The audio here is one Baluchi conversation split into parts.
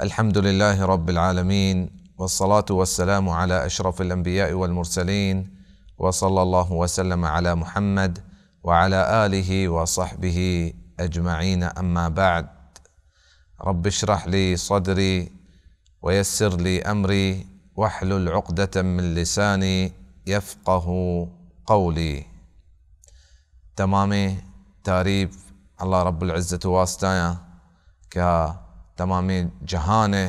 الحمد لله رب العالمين، والصلاة والسلام على أشرف الأنبياء والمرسلين، وصلى الله وسلم على محمد وعلى آله وصحبه أجمعين، أما بعد. رب اشرح لي صدري ويسر لي أمري واحلل عقدة من لساني يفقه قولي. تمامیں تعریف اللہ رب العزت واسطہ آں کہ آ تمامیں جہان ءِ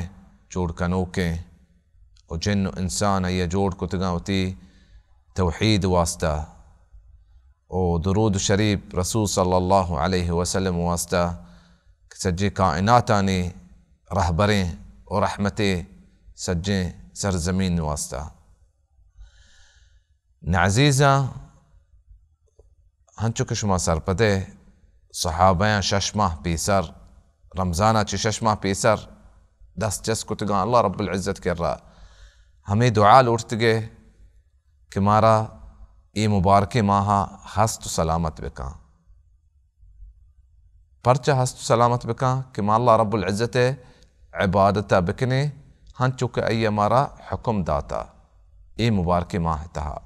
جوڑ کنوکیں و جن و انسان آئی ءَ جوڑ کتگاں وتی توحید واسطہ، و درود شریف رسول صلی اللہ علیہ وسلم واسطہ کہ سجیں کائناتانی رہبریں و رحمتے سجیں سرزمین واسطہ۔ نہ عزیزاں، ہنچو کہ شما سرپدے، صحابیاں شش ماہ پیسر، رمضان ءَ چہ شش ماہ پیسر دست چست کتگاں اللہ رب العزت کرا، ہمے دعا لوٹتگے کہ مارا اے مبارکیں ماہ ءَ ہست و سلامت بکاں۔ پرچہ ہست و سلامت بکاں کہ ما اللہ رب العزت ءِ عبادت ءَ بکنیں، ہنچو کہ آئی ءَ مارا حکم داتا اے مبارکیں ماہ ءِ تہا۔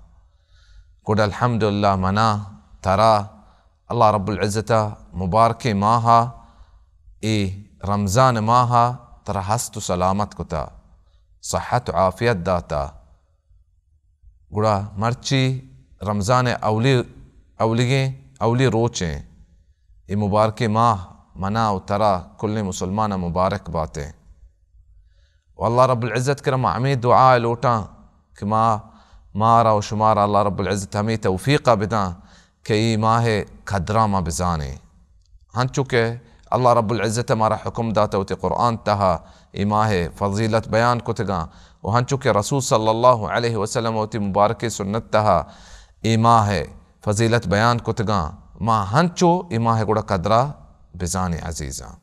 گڈ الحمدللہ منا ترا اللہ رب العزت ءَ مبارکیں ماہ ءَ، اے رمضان ماہ ءَ ترا ہست و سلامت کتا، صحت و عافیت داتا۔ گڑا مرچی رمضان ءِ اولی، اولیگیں، اولی روچیں۔ اے مبارکیں ماہ منا و ترا کلیں مسلمان ءَ مبارک باتیں۔ و اللہ رب العزت کرا ما ہمے دعا ءَ لوٹاں کہ ما، مارا و شمارا اللہ رب العزت ہمے توفیق ءَ بداں کہ اے ماہ ءِ قدراں ما بزانیں۔ ہنچو کہ اللہ رب العزت ءَ مارا حکم داتا وتی قرآن تہا اے ماہ ءِ فضیلت بیان کتگاں، و ہنچو کہ رسول صلی اللہ علیہ وسلم ءَ وتی مبارکیں سنت تہا اے ماہ ءِ فضیلت بیان کتگاں، ما ہنچو اے ماہ ءِ گڑا قدرا بزانیں عزیزاں۔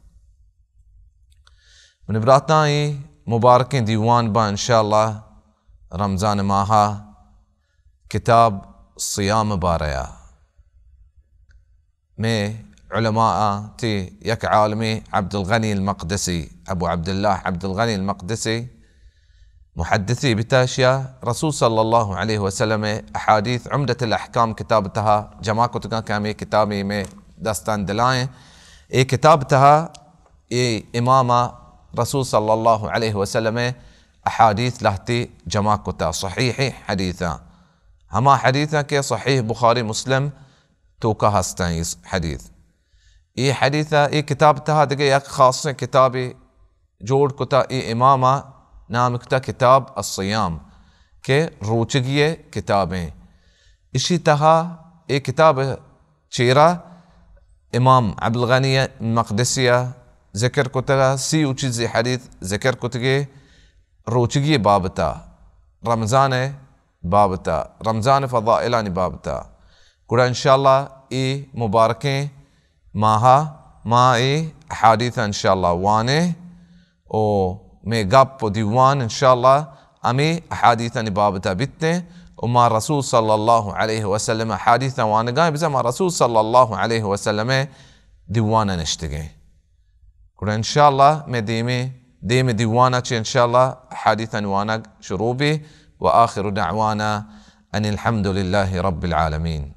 منی براتاں، اے مبارکیں دیوان باں انشاءاللہ رمضان ماہ ءَ کتاب صیام بارہ ءَ۔ مئے علماء ءَ تئی یک عالمے عبدالغنی المقدسی، ابو عبداللہ عبدالغنی المقدسی، محدثے بتا، اشیا رسول صلی اللہ علیہ وسلم ءِ احادیث عمدۃ الاحکام کتاب تہا جمع کتگاں کہ ہمے کتابے مئے دستاں دلائیں۔ اے کتاب تہا اے امام ءَ رسول صلی اللہ علیہ وسلم ءِ احادیث لہتے جمع کتا، صحیح حدیثاں، ہما حدیثاں کہ صحیح بخاری مسلم توکا ہستاں۔ اے حدیث، اے حدیث ءَ اے کتاب تہا دگہ یک خاصیں کتابے جوڑ کتا، اے امام ءَ نام کتا کتاب الصیام کہ روچگی ءِ کتابیں۔ اشی تہا اے کتاب چیرا امام عبدالغنی مقدسی ءَ ذکر کتگا، سی و چیزے حدیث ذکر کتگے روچگی بابتا، رمضان بابتا، رمضان فضائلانی بابتا۔ گڑا انشاءاللہ اے مبارکیں ماہا ما اے حدیث انشاءاللہ وانیں۔ و مئے گپ و دیوان انشاءاللہ ہمے احادیثانی بابتا بیتیں و ما رسول صلی اللہ علیہ وسلم احادیثاں وانگائیں، بزاں ما رسول صلی اللہ علیہ وسلم دیوانا نشتگیں۔ گڑا انشاءاللہ مئے دیمے، دیم دیوانا چہ انشاءاللہ احادیثانی وانگ شروع بی۔ و آخر دعوانا ان الحمد للہ رب العالمین۔